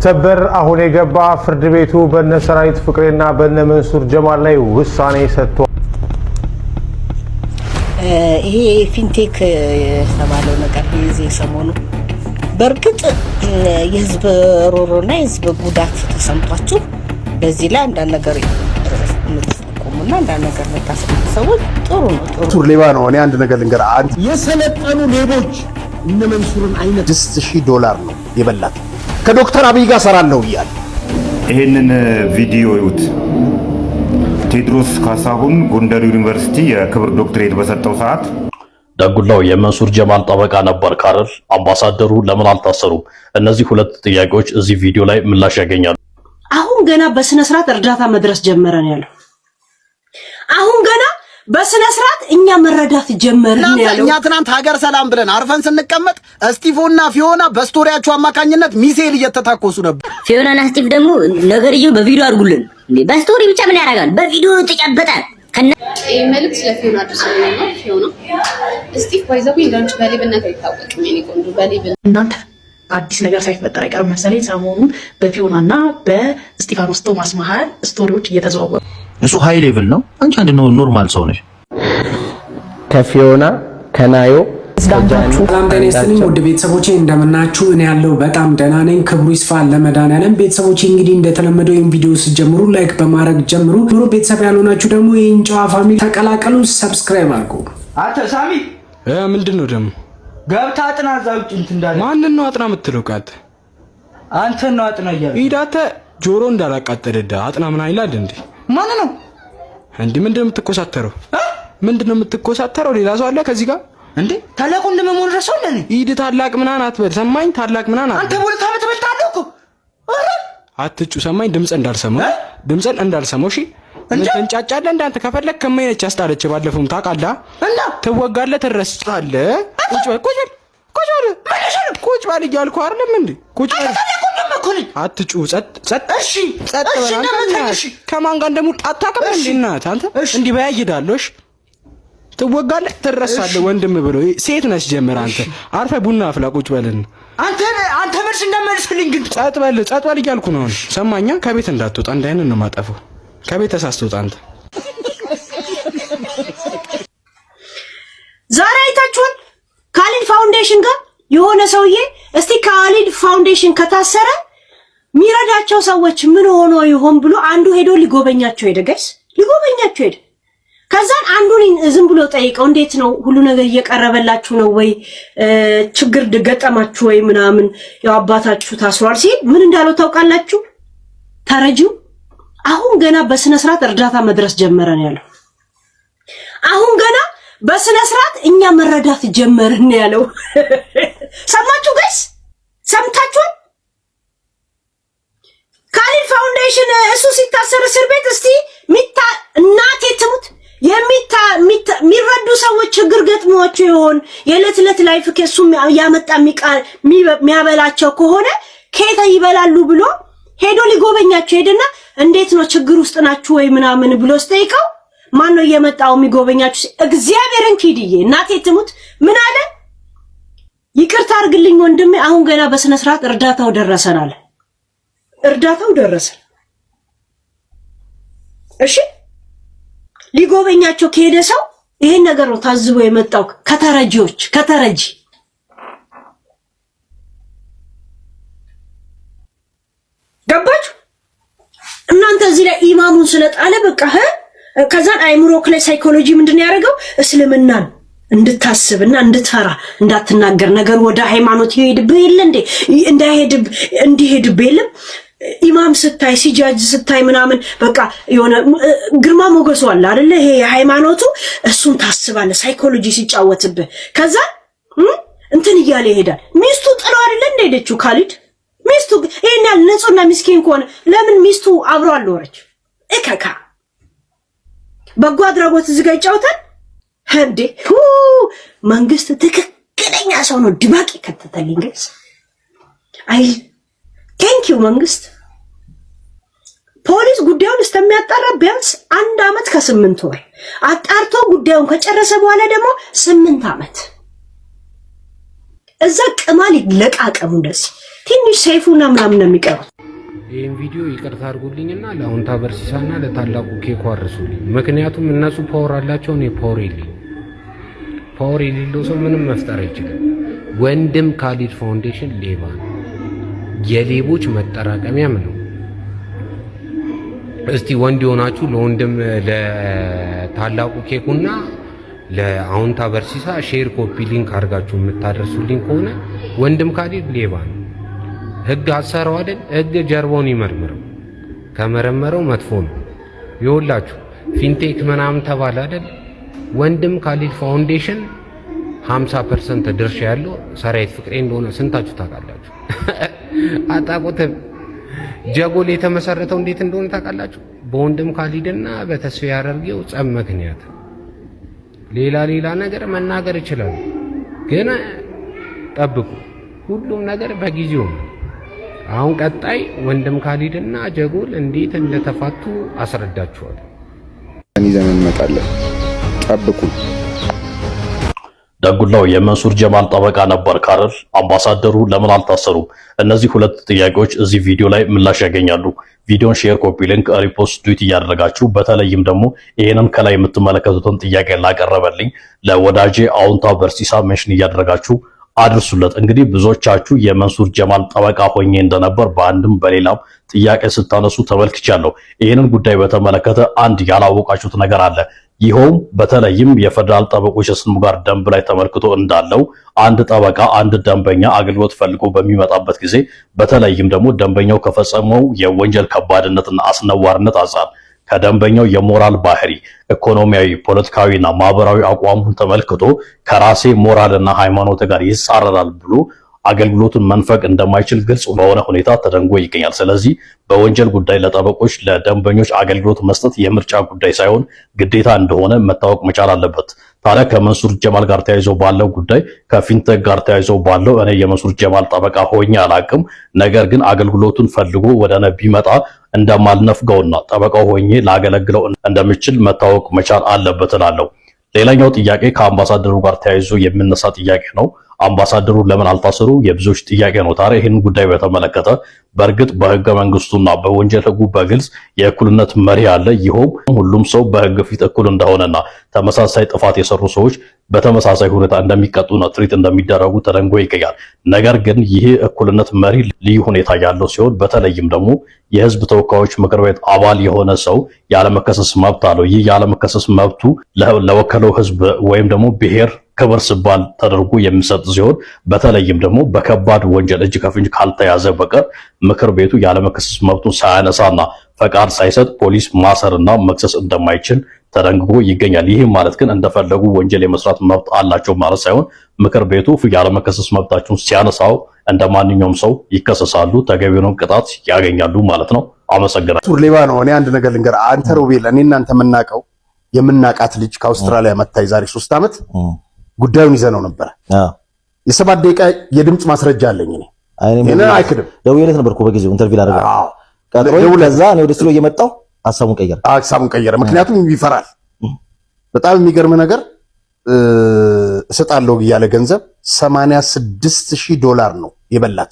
ሰበር አሁን የገባ ፍርድ ቤቱ በነ ሰራዊት ፍቅሬና በነ መንሱር ጀማል ላይ ውሳኔ ሰጥቷል። ይሄ fintech የተባለው ነገር የዚህ ሰሞኑ በእርግጥ የህዝብ ሮሮና የህዝብ ጉዳት ተሰምቷችሁ በዚህ ላይ አንዳንድ ነገር የምትጠቁሙና አንዳንድ ነገር የምታስቀምጡ ሰዎች ጥሩ ነው። ጥሩ መንሱር ሌባ ነው። እኔ አንድ ነገር ልንገርህ፣ አንድ የሰለጠኑ ሌቦች እነ መንሱርን አይነት 6,000 ዶላር ነው የበላት። ከዶክተር አብይ ጋር ሰራለሁ እያለ ይህንን ቪዲዮ ይዩት። ቴዎድሮስ ካሳሁን ጎንደር ዩኒቨርሲቲ የክብር ዶክትሬት በሰጠው ሰዓት ደጉላው የመንሱር ጀማል ጠበቃ ነበር ካረል አምባሳደሩ ለምን አልታሰሩም? እነዚህ ሁለት ጥያቄዎች እዚህ ቪዲዮ ላይ ምላሽ ያገኛሉ። አሁን ገና በስነ ስርዓት እርዳታ መድረስ ጀመረ ነው ያለው። አሁን ገና በስነ ስርዓት እኛ መረዳት ጀመርን ነው ያለው። እኛ ትናንት ሀገር ሰላም ብለን አርፈን ስንቀመጥ እስቲፎና ፊዮና በ story ያቸው አማካኝነት ሚሳኤል እየተታኮሱ ነበር። ፊዮናና ስቲቭ ደግሞ ነገርየው በቪዲዮ አድርጉልን። እንዴ በ story ብቻ ምን ያደርጋል? በቪዲዮ ተጨበጠ። ይህ መልዕክት ለፊዮና አድርሶልኝ ነው። ፊዮና እስቲቭ by the way እንዳንቺ በሌብነት አይታወቅም። የኔ ቆንጆ በሌብነት እናንተ አዲስ ነገር ሳይፈጠር አይቀርም መሰለኝ። ሰሞኑን በፊዮና እና በስጢፋኖስ ቶማስ መሀል story ዎች እየተዘዋወሩ እሱ high level ነው። አንቺ አንድ normal ሰው ነሽ። ከፊዮና ከናዮ ሰላም ጤና ይስጥልኝ ውድ ቤተሰቦቼ እንደምናችሁ። እኔ ያለው በጣም ደህና ነኝ። ክብሩ ይስፋ ለመድኃኒዓለም። ቤተሰቦቼ እንግዲህ እንደተለመደው ይህን ቪዲዮ ስትጀምሩ like በማድረግ ጀምሩ። ኑሮ ቤተሰብ ያልሆናችሁ ደግሞ ይህን ጨዋ family ተቀላቀሉ፣ subscribe አድርጉ። አንተ ሳሚ። ምንድን ነው ደግሞ? ገብተህ አጥና። እዛ ውጭ እንትን እንዳለ ማንን ነው አጥና የምትለው? ቃት አንተን ነው አጥና እያልኩ። ሂድ አንተ፣ ጆሮ እንዳላቃጠልህ አጥና። ምን አይላል እንዴ? ማን ነው እንዴ? ምንድን ነው የምትኮሳተረው? ምንድን ነው የምትኮሳተረው? ሌላ ሰው አለ ከዚህ ጋር እንዴ? ታላቅ ወንድም መሆን ረሳው እንዴ? ሂድ። ታላቅ ምናምን አትበል። ሰማኝ? ታላቅ ምናምን አንተ በ2 ዓመት እበልጥሃለሁ እኮ። አትጩ። ሰማኝ? ድምፅን እንዳልሰማው፣ ድምፅን እንዳልሰማው። እሺ እንጫጫለህ። እንዳንተ ከፈለክ ከማይነች ያስጣለች። ባለፈውም ታውቃለህ። እና ትወጋለህ፣ ትረሳለህ። ቁጭ በል፣ ቁጭ በል፣ ቁጭ በል፣ ቁጭ በል እያልኩህ አይደለም እንዴ? ቁጭ በል። አትጩ። ጸጥ ጸጥ። እሺ ጸጥ በል። አንተ ከማን ጋር እንደሙል አታውቅም እንዴ? እናትህ አንተ እንዲህ በያይዳለሁ። እሺ ትወጋለህ፣ ትረሳለህ። ወንድም ብሎ ሴት ነች። ጀምር አንተ አርፈህ ቡና አፍላ፣ ቁጭ በልን። አንተ አንተ መልስ እንዳመልስልኝ ግን ጸጥ በል፣ ጸጥ በል እያልኩ ነው። ሰማኛ? ከቤት እንዳትወጣ፣ እንዳይንን ነው የማጠፋው። ከቤት ተሳስተውጣ አንተ። ዛሬ አይታችኋል። ካሊድ ፋውንዴሽን ጋር የሆነ ሰውዬ እስቲ ካሊድ ፋውንዴሽን ከታሰረ የሚረዳቸው ሰዎች ምን ሆኖ ይሆን ብሎ አንዱ ሄዶ ሊጎበኛቸው ሄደ። Guys፣ ሊጎበኛቸው ሄደ። ከዛን አንዱን ዝም ብሎ ጠይቀው፣ እንዴት ነው፣ ሁሉ ነገር እየቀረበላችሁ ነው ወይ፣ ችግር ገጠማችሁ ወይ ምናምን፣ ያው አባታችሁ ታስሯል ሲል ምን እንዳለው ታውቃላችሁ? ተረጂው አሁን ገና በስነ ስርዓት እርዳታ መድረስ ጀመረ ነው ያለው። አሁን ገና በስነ ስርዓት እኛ መረዳት ጀመርን ነው ያለው። ሰማችሁ guys? ሰምታችኋል? ካሊድ ፋውንዴሽን እሱ ሲታሰር እስር ቤት እስቲ ሚታ እናቴ ትሙት የሚረዱ ሰዎች ችግር ገጥሟቸው ይሆን? የዕለት ዕለት life ከሱ ያመጣ የሚያበላቸው ከሆነ ከየት ይበላሉ ብሎ ሄዶ ሊጎበኛቸው ሄደና እንዴት ነው፣ ችግር ውስጥ ናችሁ ወይ ምናምን ብሎ ስጠይቀው ማን ነው እየመጣው የሚጎበኛችሁ? እግዚአብሔርን ኪድዬ እናቴ ትሙት ምን አለ? ይቅርታ አድርግልኝ ወንድሜ፣ አሁን ገና በስነ ስርዓት እርዳታው ደረሰን አለ። እርዳታው ደረሰን። እሺ ሊጎበኛቸው ከሄደ ሰው ይሄን ነገር ነው ታዝቦ የመጣው ከተረጂዎች ከተረጂ። ገባችሁ? እናንተ እዚህ ላይ ኢማሙን ስለጣለ በቃ ከዛን አይምሮክ ላይ ሳይኮሎጂ ምንድን ነው ያደረገው? እስልምናን እንድታስብና እንድትፈራ እንዳትናገር ነገር ወደ ሃይማኖት ይሄድብህ የለ እንዴ? እንዳይሄድብ እንዲሄድብህ የለም። ኢማም ስታይ፣ ሲጃጅ ስታይ ምናምን በቃ የሆነ ግርማ ሞገሱ አለ አይደለ? ይሄ የሃይማኖቱ እሱን ታስባለህ። ሳይኮሎጂ ሲጫወትብህ ከዛ እንትን እያለ ይሄዳል። ሚስቱ ጥለው አይደለ እንደሄደችው ካሊድ? ሚስቱ ይሄን ያህል ንጹህና ሚስኪን ከሆነ ለምን ሚስቱ አብሮ አልኖረች? እከካ በጎ አድራጎት እዚህ ጋር ይጫወታል እንዴ? መንግስት ትክክለኛ ሰው ነው ድባቅ የከተተልኝ። Guys፣ I thank you መንግስት። ፖሊስ ጉዳዩን እስከሚያጣራ ቢያንስ 1 ዓመት ከ8 ወር አጣርቶ ጉዳዩን ከጨረሰ በኋላ ደግሞ 8 ዓመት። እዛ ቅማል ይለቃቀሙ። እንደዚህ ትንሽ ሰይፉና ምናምን ነው የሚቀሩት። ይህን ቪዲዮ ይቅርታ አድርጉልኝና ለአሁንታ በርሲሳና ለታላቁ ኬኩ አድርሱልኝ። ምክንያቱም እነሱ power አላቸው፣ እኔ power የለኝም። Power የሌለው ሰው ምንም መፍጠር አይችልም። ወንድም ካሊድ ፋውንዴሽን ሌባ ነው፣ የሌቦች መጠራቀሚያም ነው። እስቲ ወንድ የሆናችሁ ለወንድም ለታላቁ ኬኩና ለአሁንታ በርሲሳ share፣ copy link አድርጋችሁ የምታደርሱልኝ ከሆነ ወንድም ካሊድ ሌባ ነው። ህግ አሰረው አይደል? ህግ ጀርባውን ይመርምረው። ከመረመረው መጥፎ ነው። ይኸውላችሁ fintech ምናምን ተባለ አይደል? ወንድም ካሊድ ፋውንዴሽን 50% ድርሻ ያለው ሰራዊት ፍቅሬ እንደሆነ ስንታችሁ ታውቃላችሁ? አታውቁትም። ጀጎል የተመሰረተው እንዴት እንደሆነ ታውቃላችሁ? በወንድም ካሊድና በተስፋዬ አደርጌው ጸብ ምክንያት። ሌላ ሌላ ነገር መናገር ይችላሉ፣ ግን ጠብቁ። ሁሉም ነገር በጊዜው ነው። አሁን ቀጣይ ወንድም ካሊድና ጀጎል እንዴት እንደተፋቱ አስረዳችኋለሁ። ይዘን እንመጣለን። ጠብቁ። ደጉላው የመንሱር ጀማል ጠበቃ ነበር ካረል አምባሳደሩ ለምን አልታሰሩም? እነዚህ ሁለት ጥያቄዎች እዚህ ቪዲዮ ላይ ምላሽ ያገኛሉ። ቪዲዮን share፣ copy link፣ repost፣ duet እያደረጋችሁ በተለይም ደግሞ ይሄንን ከላይ የምትመለከቱትን ጥያቄ ላቀረበልኝ ለወዳጄ አውንታ በርሲሳ mention እያደረጋችሁ አድርሱለት። እንግዲህ ብዙዎቻችሁ የመንሱር ጀማል ጠበቃ ሆኜ እንደነበር በአንድም በሌላም ጥያቄ ስታነሱ ተመልክቻለሁ። ይህንን ጉዳይ በተመለከተ አንድ ያላወቃችሁት ነገር አለ። ይኸውም በተለይም የፌደራል ጠበቆች የስነ ምግባር ደንብ ላይ ተመልክቶ እንዳለው አንድ ጠበቃ አንድ ደንበኛ አገልግሎት ፈልጎ በሚመጣበት ጊዜ በተለይም ደግሞ ደንበኛው ከፈጸመው የወንጀል ከባድነትና አስነዋሪነት አንጻር ከደንበኛው የሞራል ባህሪ፣ ኢኮኖሚያዊ፣ ፖለቲካዊና ማህበራዊ አቋሙን ተመልክቶ ከራሴ ሞራልና ሃይማኖት ጋር ይጻረራል ብሎ አገልግሎቱን መንፈግ እንደማይችል ግልጽ በሆነ ሁኔታ ተደንጎ ይገኛል። ስለዚህ በወንጀል ጉዳይ ለጠበቆች ለደንበኞች አገልግሎት መስጠት የምርጫ ጉዳይ ሳይሆን ግዴታ እንደሆነ መታወቅ መቻል አለበት። ታዲያ ከመንሱር ጀማል ጋር ተያይዞ ባለው ጉዳይ፣ ከ fintech ጋር ተያይዞ ባለው እኔ የመንሱር ጀማል ጠበቃ ሆኜ አላቅም። ነገር ግን አገልግሎቱን ፈልጎ ወደ እኔ ቢመጣ እንደማልነፍገውና ጠበቃው ሆኜ ላገለግለው እንደምችል መታወቅ መቻል አለበት እላለሁ። ሌላኛው ጥያቄ ከአምባሳደሩ ጋር ተያይዞ የሚነሳ ጥያቄ ነው። አምባሳደሩ ለምን አልታሰሩ የብዙዎች ጥያቄ ነው። ታዲያ ይህንን ጉዳይ በተመለከተ በእርግጥ በህገ መንግስቱና በወንጀል ህጉ በግልጽ የእኩልነት መሪ አለ። ይኸውም ሁሉም ሰው በህግ ፊት እኩል እንደሆነና ተመሳሳይ ጥፋት የሰሩ ሰዎች በተመሳሳይ ሁኔታ እንደሚቀጡና treat እንደሚደረጉ ተደንግጎ ይገኛል። ነገር ግን ይህ እኩልነት መሪ ልዩ ሁኔታ ያለው ሲሆን በተለይም ደግሞ የህዝብ ተወካዮች ምክር ቤት አባል የሆነ ሰው ያለመከሰስ መብት አለው። ይህ ያለመከሰስ መብቱ ለወከለው ህዝብ ወይም ደግሞ ብሔር ክብር ሲባል ተደርጎ የሚሰጥ ሲሆን በተለይም ደግሞ በከባድ ወንጀል እጅ ከፍንጅ ካልተያዘ በቀር ምክር ቤቱ ያለመከሰስ መብቱን ሳያነሳና ፈቃድ ሳይሰጥ ፖሊስ ማሰርና መክሰስ እንደማይችል ተደንግጎ ይገኛል። ይህም ማለት ግን እንደፈለጉ ወንጀል የመስራት መብት አላቸው ማለት ሳይሆን ምክር ቤቱ ያለመከሰስ መብታቸውን ሲያነሳው እንደ ማንኛውም ሰው ይከሰሳሉ፣ ተገቢውን ቅጣት ያገኛሉ ማለት ነው። አመሰግናለሁ። ቱር ሌባ ነው። እኔ አንድ ነገር ልንገር፣ አንተ ሮቤል፣ እኔ እናንተ የምናውቀው የምናውቃት ልጅ ከአውስትራሊያ መታ የዛሬ 3 ዓመት ጉዳዩን ይዘነው ነበረ። የ7 ደቂቃ የድምፅ ማስረጃ አለኝ እኔ። ይሄንን አይክድም። ደውዬለት ነበር እኮ በጊዜው interview ላደርገው ቀጥሮኝ፣ ከዛ እኔ ወደ ስቱዲዮ እየመጣሁ ሀሳቡን ቀየረ። ሀሳቡን ቀየረ። ምክንያቱም ይፈራል። በጣም የሚገርም ነገር እሰጣለሁ እያለ ገንዘብ 86,000 ዶላር ነው የበላት።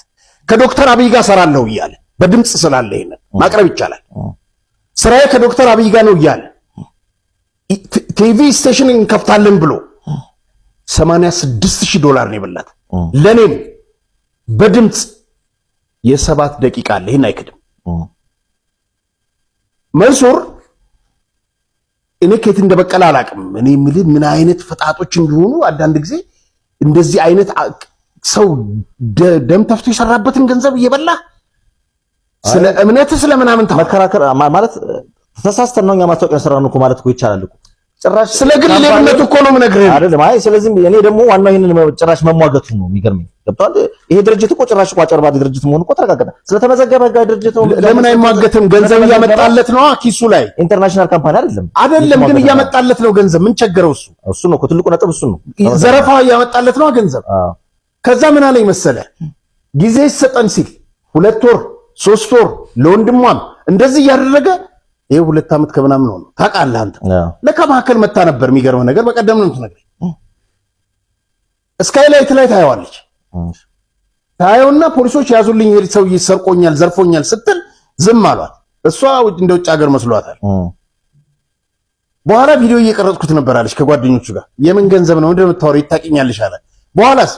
ከዶክተር አብይ ጋር ሰራለሁ እያለ በድምፅ ስላለ ይሄንን ማቅረብ ይቻላል። ስራዬ ከዶክተር አብይ ጋር ነው እያለ TV station እንከፍታለን ብሎ 86,000 ዶላር ነው የበላት። ለኔም በድምፅ የ7 ደቂቃ አለ። ይህን አይክድም መንሱር። እኔ ከየት እንደበቀለ አላውቅም። እኔ የምልህ ምን አይነት ፈጣጦች እንደሆኑ አንዳንድ ጊዜ እንደዚህ አይነት ሰው ደም ተፍቶ የሰራበትን ገንዘብ እየበላ ስለ እምነት ስለ ምናምን መከራከር ማለት ተሳስተን ነው እኛ ማስታወቂያ ሰራን እኮ ማለት እኮ ይቻላል እኮ። ጭራሽ ስለ ግል ሌብነቱ እኮ ነው የምነግርህ። አይደለም። አይ ስለዚህ እኔ ደግሞ ዋናው ይሄንን ጭራሽ መሟገቱ ነው የሚገርመኝ። ገብቶሃል? ይሄ ድርጅት እኮ ጭራሽ እኮ አጭበርባሪ ድርጅት መሆኑ እኮ ተረጋገጠ። ስለተመዘገበ ህጋዊ ድርጅት ነው። ለምን አይሟገትም? ገንዘብ እያመጣለት ነው ኪሱ ላይ። International company አይደለም። አይደለም፣ ግን እያመጣለት ነው ገንዘብ። ምን ቸገረው እሱ? እሱ ነው እኮ ትልቁ ነጥብ፣ እሱ ነው። ዘረፋ እያመጣለት ነው ገንዘብ። ከዛ ምን አለኝ መሰለ፣ ጊዜ ይሰጠን ሲል 2 ወር 3 ወር ለወንድሟም እንደዚህ እያደረገ ይሄ 2 ዓመት ከምናምን ሆነ። ታውቃለህ አንተ ለካ መካከል መታ ነበር። የሚገርምህ ነገር በቀደም ነው የምትነግረኝ። ስካይላይት ላይ ታየዋለች። ታየውና ፖሊሶች ያዙልኝ፣ ይሄ ሰውዬ ሰርቆኛል፣ ዘርፎኛል ስትል ዝም አሏት። እሷ እንደ ውጭ ሀገር መስሏታል። በኋላ ቪዲዮ እየቀረጽኩት ነበር አለች ከጓደኞቹ ጋር። የምን ገንዘብ ነው እንደምታወሪው ይታቂኛለሽ አለ። በኋላስ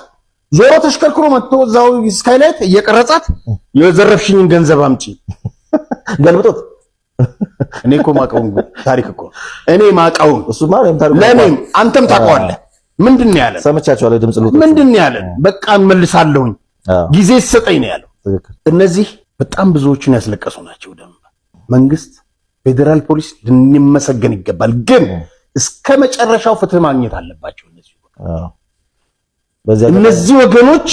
ዞሮ ተሽከርክሮ መጥቶ እዛው ስካይላይት እየቀረጻት የዘረፍሽኝን ገንዘብ አምጪ ገልብጦት። እኔ እኮ ማቀውን ታሪክ እኮ እኔ ማቀውን ለእኔም አንተም ታውቀዋለህ። ምንድን ነው ያለን? ሰምቻቸዋለሁ። ድምፅ ልውጥ ምንድን ነው ያለን? በቃ እመልሳለሁኝ ጊዜ ሰጠኝ ነው ያለው። እነዚህ በጣም ብዙዎችን ያስለቀሱ ናቸው። ደም መንግስት፣ ፌዴራል ፖሊስ ልንመሰገን ይገባል። ግን እስከ መጨረሻው ፍትህ ማግኘት አለባቸው። እነዚህ ወገኖች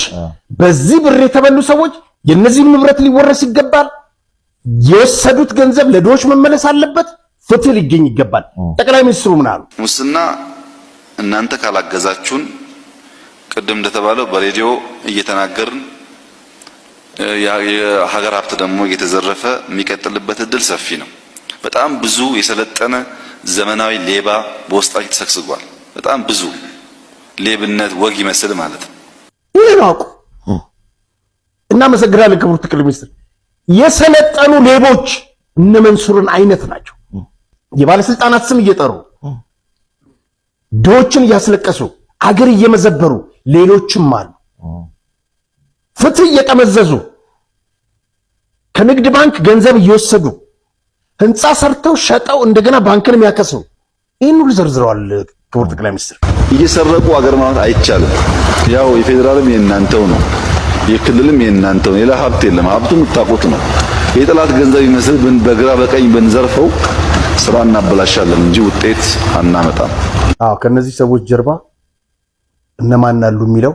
በዚህ ብር የተበሉ ሰዎች የእነዚህን ንብረት ሊወረስ ይገባል። የወሰዱት ገንዘብ ለድሆች መመለስ አለበት። ፍትህ ሊገኝ ይገባል። ጠቅላይ ሚኒስትሩ ምን አሉ? ሙስና እናንተ ካላገዛችሁን ቅድም እንደተባለው በሬዲዮ እየተናገርን የሀገር ሀብት ደግሞ እየተዘረፈ የሚቀጥልበት እድል ሰፊ ነው። በጣም ብዙ የሰለጠነ ዘመናዊ ሌባ በውስጣችን ተሰግስጓል። በጣም ብዙ ሌብነት ወግ ይመስል ማለት ነው። ይሄ ነው አውቁ። እናመሰግናለን ክቡር ጠቅላይ ሚኒስትር። የሰለጠኑ ሌቦች እነ መንሱርን አይነት ናቸው። የባለስልጣናት ስም እየጠሩ ድሆችን እያስለቀሱ አገር እየመዘበሩ ሌሎችም አሉ። ፍትህ እየጠመዘዙ ከንግድ ባንክ ገንዘብ እየወሰዱ ህንፃ ሰርተው ሸጠው እንደገና ባንክን የሚያከስሩ ይህን ሁሉ ዘርዝረዋል ክቡር ጠቅላይ ሚኒስትር። እየሰረቁ አገር ማለት አይቻልም። ያው የፌዴራልም የእናንተው ነው፣ የክልልም የእናንተው ነው። ሌላ ሀብት የለም። ሀብቱ የምታውቁት ነው። የጠላት ገንዘብ ይመስል በግራ በቀኝ ብንዘርፈው ስራ እናበላሻለን እንጂ ውጤት አናመጣም። አዎ ከነዚህ ሰዎች ጀርባ እነማን አሉ የሚለው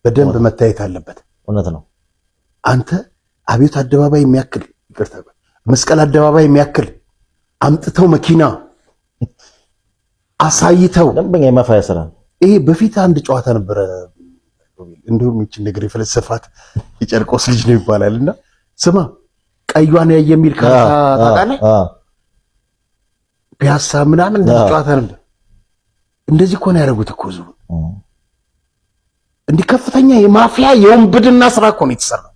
በደንብ መታየት አለበት። እውነት ነው። አንተ አብዮት አደባባይ የሚያክል ይቅርታ፣ መስቀል አደባባይ የሚያክል አምጥተው መኪና አሳይተው ደንበኛ የማፋያ ስራ። ይሄ በፊት አንድ ጨዋታ ነበረ። እንዲሁም ይችን ነገር የፈለሰፋት የጨርቆስ ልጅ ነው ይባላል። እና ስማ ቀዩን ያየ የሚል ካርታ ታውቃለህ? ፒያሳ ምናምን እንደዚህ ጨዋታ ነበር። እንደዚህ እኮ ነው ያደረጉት እኮ ህዝቡን። እንዲህ ከፍተኛ የማፊያ የወንብድና ስራ እኮ ነው የተሰራው።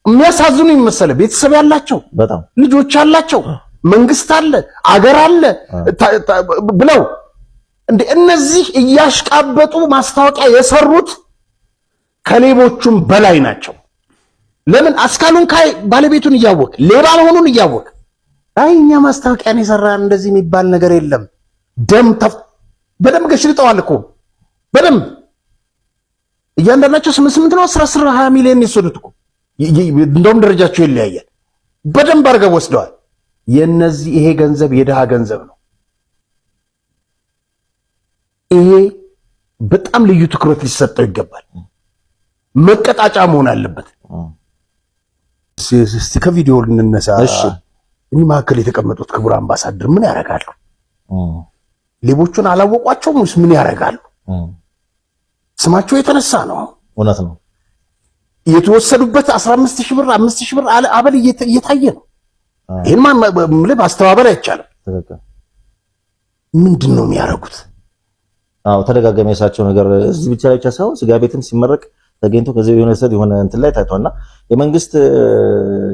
የሚያሳዝኑ ይመሰለ ቤተሰብ ያላቸው ልጆች ያላቸው መንግስት አለ አገር አለ ብለው እንደ እነዚህ እያሽቃበጡ ማስታወቂያ የሰሩት ከሌቦቹም በላይ ናቸው። ለምን አስካሉን ካይ ባለቤቱን እያወቅ ሌባ መሆኑን እያወቅ አይ እኛ ማስታወቂያን የሰራን እንደዚህ የሚባል ነገር የለም። ደም በደንብ ገሽልጠዋል እኮ በደንብ እያንዳንዳቸው 8 8 ነው 10 10 20 ሚሊዮን የወሰዱት እኮ እንደውም ደረጃቸው ይለያያል። በደንብ አድርገው ወስደዋል። የነዚህ ይሄ ገንዘብ የድሃ ገንዘብ ነው። ይሄ በጣም ልዩ ትኩረት ሊሰጠው ይገባል። መቀጣጫ መሆን አለበት። እስቲ ከቪዲዮ ልንነሳ። እኚህ መካከል የተቀመጡት ክቡር አምባሳደር ምን ያደርጋሉ? ሌቦቹን አላወቋቸውም ወይስ ምን ያደርጋሉ? ስማቸው የተነሳ ነው። እውነት ነው። የተወሰዱበት 15,000 ብር 5,000 ብር አበል እየታየ ነው። ይሄን ማስተባበል አይቻልም። ምንድን ነው የሚያደርጉት? አዎ ተደጋጋሚ የሳቸው ነገር እዚህ ብቻ ላይ ብቻ ሳይሆን ስጋ ቤትም ሲመረቅ ተገኝቶ ከዚህ የሆነ ሰድ የሆነ እንትን ላይ ታይቷልና የመንግስት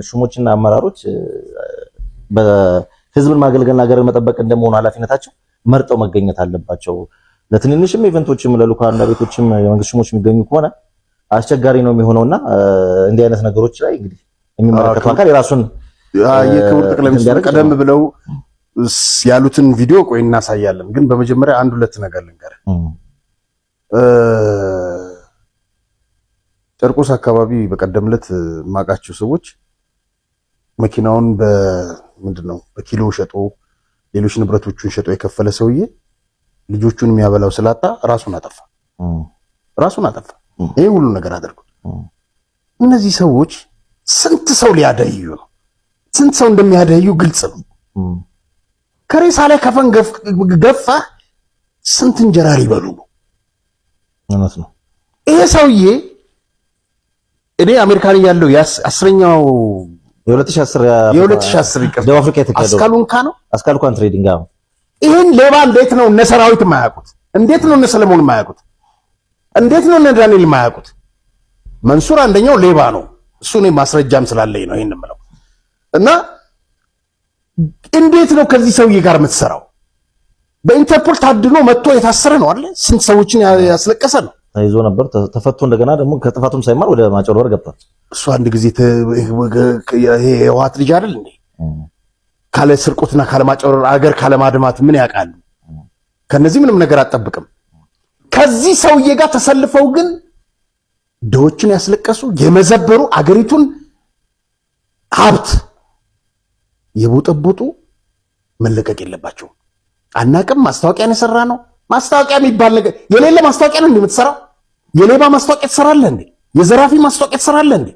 ሹሞችና አመራሮች በህዝብን ማገልገልና ሀገርን መጠበቅ እንደመሆኑ ኃላፊነታቸው መርጠው መገኘት አለባቸው። ለትንንሽም event ኦችም ለልኡካን ቤቶችም የመንግስት ሹሞች የሚገኙ ከሆነ አስቸጋሪ ነው የሚሆነውና እንዲህ አይነት ነገሮች ላይ እንግዲህ የሚመለከተው አካል የራሱን የክቡር ጠቅላይ ሚኒስትር ቀደም ብለው ያሉትን ቪዲዮ ቆይ እናሳያለን። ግን በመጀመሪያ አንድ ሁለት ነገር ልንገርህ። ጨርቆስ አካባቢ በቀደም ዕለት የማውቃቸው ሰዎች መኪናውን በምንድን ነው በኪሎ ሸጦ ሌሎች ንብረቶቹን ሸጦ የከፈለ ሰውዬ ልጆቹን የሚያበላው ስላጣ ራሱን አጠፋ። ራሱን አጠፋ። ይሄ ሁሉ ነገር አድርጎ እነዚህ ሰዎች ስንት ሰው ሊያደዩ ነው? ስንት ሰው እንደሚያደዩ ግልጽ ነው። ከሬሳ ላይ ከፈን ገፋ ስንት እንጀራ ሊበሉ ነው? እውነት ነው። ይሄ ሰውዬ እኔ አሜሪካን እያለሁ የአስረኛው የ2010 የ2010 ደቡብ አፍሪካ የተካሄደው አስካሉንካ ነው አስካልኳን trading። አዎ ይሄን ሌባ እንዴት ነው እነ ሰራዊት የማያውቁት? እንዴት ነው እነ ሰለሞን የማያውቁት? እንዴት ነው እነ ዳንኤል የማያውቁት? መንሱር አንደኛው ሌባ ነው። እሱ እኔ ማስረጃም ስላለኝ ነው ይሄን የምለው። እና እንዴት ነው ከዚህ ሰውዬ ጋር የምትሰራው? በኢንተርፖል ታድኖ መጥቶ የታሰረ ነው አይደል? ስንት ሰዎችን ያስለቀሰ ነው። ተይዞ ነበር፣ ተፈቶ እንደገና ደግሞ ከጥፋቱም ሳይማር ወደ ማጭበርበር ገብቷል። እሱ አንድ ጊዜ ይሄ የህወሓት ልጅ አይደል እንዴ? ካለ ስርቆትና ካለ ማጭበርበር፣ አገር ካለ ማድማት ምን ያውቃሉ? ከነዚህ ምንም ነገር አትጠብቅም። ከዚህ ሰውዬ ጋር ተሰልፈው ግን ድሆችን ያስለቀሱ፣ የመዘበሩ፣ አገሪቱን ሀብት የቦጠቦጡ መለቀቅ የለባቸውም። አናቅም። ማስታወቂያን የሰራ ነው። ማስታወቂያ የሚባል ነገር የሌለ ማስታወቂያ ነው እንዴ የምትሰራው? የሌባ ማስታወቂያ ትሰራለህ እንዴ? የዘራፊ ማስታወቂያ ትሰራለህ እንዴ?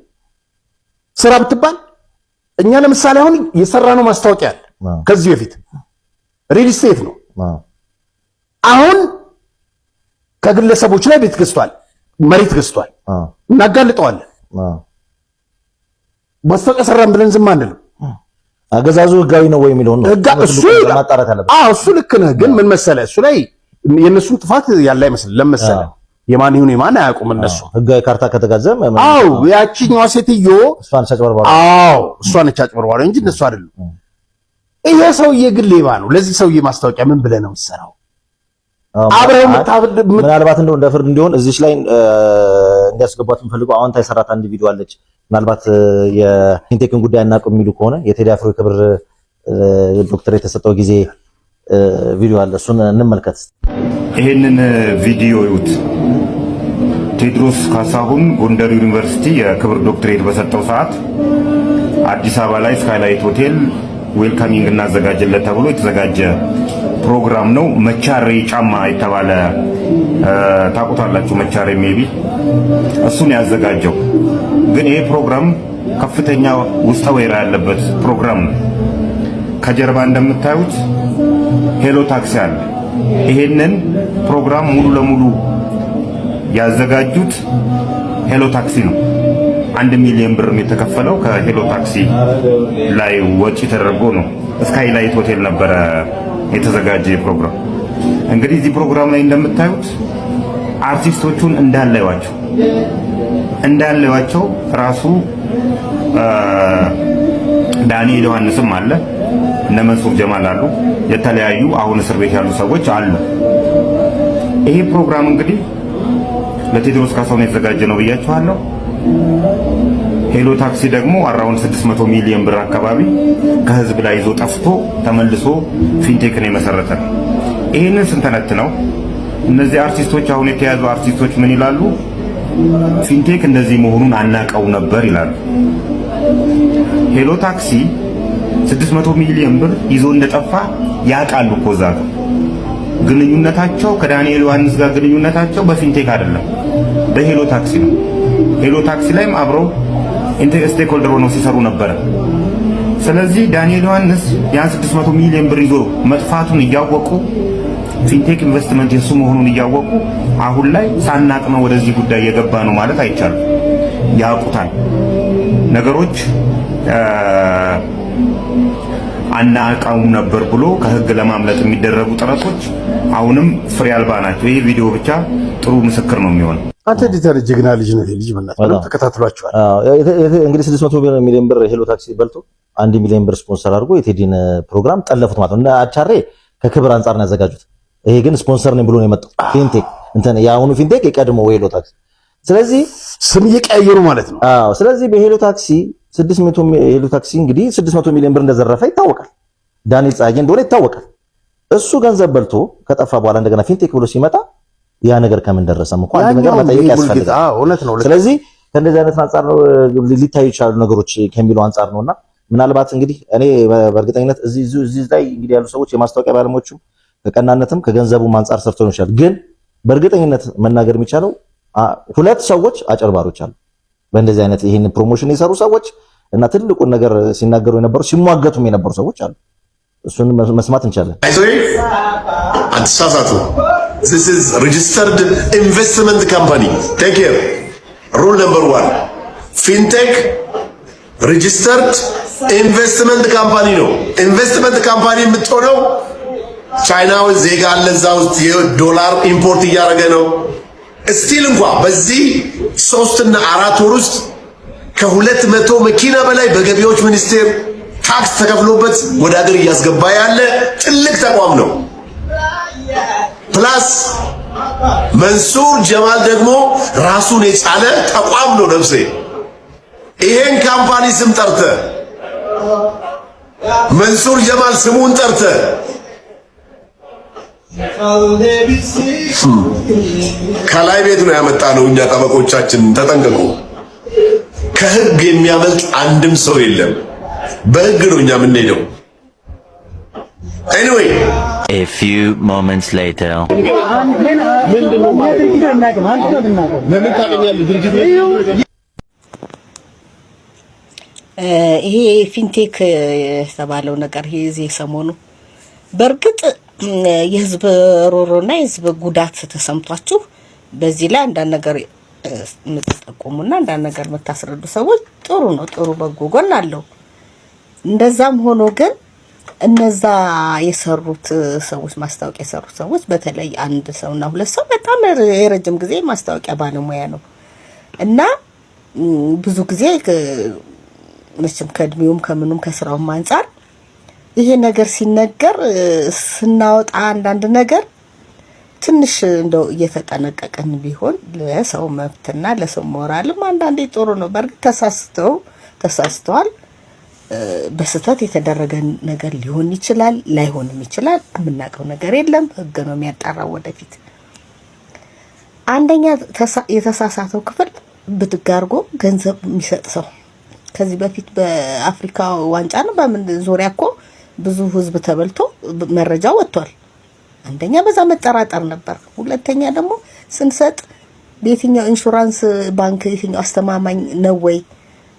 ስራ ብትባል እኛ ለምሳሌ አሁን የሰራነው ማስታወቂያ አለ። ከዚህ በፊት real estate ነው። አሁን ከግለሰቦች ላይ ቤት ገዝቷል፣ መሬት ገዝቷል። እናጋልጠዋለን። ማስታወቂያ ሰራን ብለን ዝም አንልም። አገዛዙ ህጋዊ ነው ወይ የሚለውን ነው እሱ ማጣራት ያለበት። አዎ፣ እሱ ልክ ነህ። ግን ምን መሰለህ፣ እሱ ላይ የእነሱም ጥፋት ያለ አይመስልም። ለመሰለህ የማን ይሁን የማን አያውቁም እነሱ። ህጋዊ ካርታ ከተጋዘ አዎ፣ ያቺኛዋ ሴትዮ እሷ ነች አጭበርባሪ። አዎ፣ እሷ ነች አጭበርባሪ እንጂ እነሱ አይደሉም። ይሄ ሰውዬ ግን ሌባ ነው። ለዚህ ሰውዬ ማስታወቂያ ምን ብለህ ነው የምትሰራው? አብረው ምናልባት እንደው እንደ ፍርድ እንዲሆን እዚች ላይ እንዲያስገቧት የምፈልገው አዎንታ የሰራት አንድ ቪዲዮ አለች። ምናልባት የፊንቴክን ጉዳይ አናውቅም የሚሉ ከሆነ የቴዲ አፍሮ የክብር ዶክተር የተሰጠው ጊዜ ቪዲዮ አለ፣ እሱን እንመልከት። ይሄንን ቪዲዮ ይዩት። ቴዎድሮስ ካሳሁን ጎንደር ዩኒቨርሲቲ የክብር ዶክትሬት በሰጠው ሰዓት አዲስ አበባ ላይ ስካይላይት ሆቴል welcoming እናዘጋጅለት ተብሎ የተዘጋጀ ፕሮግራም ነው። መቻሬ ጫማ የተባለ ታውቁታላችሁ። መቻሬ maybe እሱን ያዘጋጀው። ግን ይሄ ፕሮግራም ከፍተኛ ውስጠ ወይራ ያለበት ፕሮግራም ነው። ከጀርባ እንደምታዩት ሄሎ ታክሲ አለ። ይሄንን ፕሮግራም ሙሉ ለሙሉ ያዘጋጁት ሄሎ ታክሲ ነው። 1 ሚሊዮን ብር የተከፈለው ከሄሎ ታክሲ ላይ ወጪ ተደርጎ ነው። ስካይላይት ሆቴል ነበረ የተዘጋጀ ፕሮግራም። እንግዲህ እዚህ ፕሮግራም ላይ እንደምታዩት አርቲስቶቹን እንዳለዋቸው ራሱ ዳንኤል ዮሐንስም አለ፣ እነ መንሱር ጀማል አሉ፣ የተለያዩ አሁን እስር ቤት ያሉ ሰዎች አሉ። ይሄ ፕሮግራም እንግዲህ ለቴዎድሮስ ካሳሁን የተዘጋጀ ነው ብያችኋለሁ። ሄሎ ታክሲ ደግሞ around 600 ሚሊዮን ብር አካባቢ ከህዝብ ላይ ይዞ ጠፍቶ ተመልሶ ፊንቴክን የመሰረተ ነው። ይህንን ስንተነትነው እነዚህ አርቲስቶች፣ አሁን የተያዙ አርቲስቶች ምን ይላሉ? ፊንቴክ እንደዚህ መሆኑን አናቀው ነበር ይላሉ። ሄሎ ታክሲ 600 ሚሊዮን ብር ይዞ እንደጠፋ ያውቃሉ እኮ። እዛ ጋር ግንኙነታቸው ከዳንኤል ዮሐንስ ጋር ግንኙነታቸው በፊንቴክ አይደለም፣ በሄሎ ታክሲ ነው። ሄሎ ታክሲ ላይም አብረው stakeholder ሆነው ሲሰሩ ነበረ። ስለዚህ ዳንኤል ዮሐንስ ያን 600 ሚሊዮን ብር ይዞ መጥፋቱን እያወቁ፣ ፊንቴክ ኢንቨስትመንት የሱ መሆኑን እያወቁ አሁን ላይ ሳናቅ ነው ወደዚህ ጉዳይ የገባ ነው ማለት አይቻልም። ያውቁታል። ነገሮች አናውቀውም ነበር ብሎ ከህግ ለማምለጥ የሚደረጉ ጥረቶች አሁንም ፍሬ አልባ ናቸው። ይህ ቪዲዮ ብቻ ጥሩ ምስክር ነው የሚሆነው። አንተ እንዴት ያለ ጀግና ልጅ ነው ይሄ ልጅ! በእናትህ በደምብ ተከታትሏቸዋል። እንግዲህ 600 ሚሊዮን ብር ሄሎ ታክሲ በልቶ 1 ሚሊዮን ብር ስፖንሰር አድርጎ የቴዲን ፕሮግራም ጠለፉት ማለት ነው። እና አቻሬ ከክብር አንጻር ነው ያዘጋጁት። ይሄ ግን ስፖንሰር ነኝ ብሎ ነው የመጣው። ፊንቴክ እንትን የአሁኑ ፊንቴክ የቀድሞ ሄሎ ታክሲ። ስለዚህ ስም እየቀያየሩ ማለት ነው። አዎ። ስለዚህ በሄሎ ታክሲ 600 ሄሎ ታክሲ እንግዲህ 600 ሚሊዮን ብር እንደዘረፈ ይታወቃል። ዳንኤል ፀሐዬ እንደሆነ ይታወቃል። እሱ ገንዘብ በልቶ ከጠፋ በኋላ እንደገና ፊንቴክ ብሎ ሲመጣ ያ ነገር ከምን ደረሰም እኮ አንድ ነገር መጠየቅ ያስፈልጋል። እውነት ነው። ስለዚህ ከእንደዚህ አይነት አንጻር ነው ሊታዩ ይችላሉ ነገሮች ከሚለው አንጻር ነውና ምናልባት እንግዲህ እኔ በእርግጠኝነት እዚህ እዚህ ላይ እንግዲህ ያሉ ሰዎች የማስታወቂያ ባለሙያዎቹም ከቀናነትም ከገንዘቡም አንጻር ሰርተው ይችላል። ግን በእርግጠኝነት መናገር የሚቻለው ሁለት ሰዎች አጭበርባሪዎች አሉ። በእንደዚህ አይነት ይሄን promotion የሰሩ ሰዎች እና ትልቁን ነገር ሲናገሩ የነበሩ፣ ሲሟገቱም የነበሩ ሰዎች አሉ። እሱን መስማት እንችላለን። አትሳሳቱ። This is registered investment company. Take care. Rule number one. Fintech registered investment company ነው። Investment company የምትሆነው ቻይናዊ ዜጋ አለ እዛ ውስጥ፣ የዶላር import እያደረገ ነው። Still እንኳ በዚህ 3ና 4 ወር ውስጥ ከ200 መኪና በላይ በገቢዎች ሚኒስቴር ታክስ ተከፍሎበት ወደ ሀገር እያስገባ ያለ ትልቅ ተቋም ነው። Plus መንሱር ጀማል ደግሞ ራሱን የቻለ ተቋም ነው። ነፍሴ፣ ይሄን company ስም ጠርተ፣ መንሱር ጀማል ስሙን ጠርተ፣ ከላይ ቤት ነው ያመጣ ነው። እኛ ጠበቆቻችን ተጠንቀቁ። ከህግ የሚያመልጥ አንድም ሰው የለም። በህግ ነው እኛ የምንሄደው። Anyway. A few moments later. ለምን ታገኛለህ? ድርጅት ይሄ fintech የተባለው ነገር ይሄ እዚህ ሰሞኑ በእርግጥ የህዝብ ሮሮና የህዝብ ጉዳት ተሰምቷችሁ በዚህ ላይ አንዳንድ ነገር የምትጠቁሙና አንዳንድ ነገር የምታስረዱ ሰዎች ጥሩ ነው፣ ጥሩ በጎ ጎን አለው። እንደዛም ሆኖ ግን እነዛ የሰሩት ሰዎች፣ ማስታወቂያ የሰሩት ሰዎች፣ በተለይ አንድ ሰውና ሁለት ሰው በጣም የረጅም ጊዜ ማስታወቂያ ባለሙያ ነው እና ብዙ ጊዜ መቼም ከእድሜውም ከምኑም ከስራውም አንጻር ይሄ ነገር ሲነገር ስናወጣ አንዳንድ ነገር ትንሽ እንደው እየተጠነቀቅን ቢሆን ለሰው መብትና ለሰው ሞራልም አንዳንዴ ጥሩ ነው። በእርግጥ ተሳስተዋል። በስህተት የተደረገ ነገር ሊሆን ይችላል፣ ላይሆንም ይችላል። የምናውቀው ነገር የለም። ህግ ነው የሚያጣራው ወደፊት። አንደኛ የተሳሳተው ክፍል ብድግ አድርጎ ገንዘብ የሚሰጥ ሰው ከዚህ በፊት በአፍሪካ ዋንጫ ነው በምን ዙሪያ እኮ ብዙ ህዝብ ተበልቶ መረጃ ወጥቷል። አንደኛ በዛ መጠራጠር ነበር። ሁለተኛ ደግሞ ስንሰጥ በየትኛው ኢንሹራንስ ባንክ፣ የትኛው አስተማማኝ ነው ወይ፣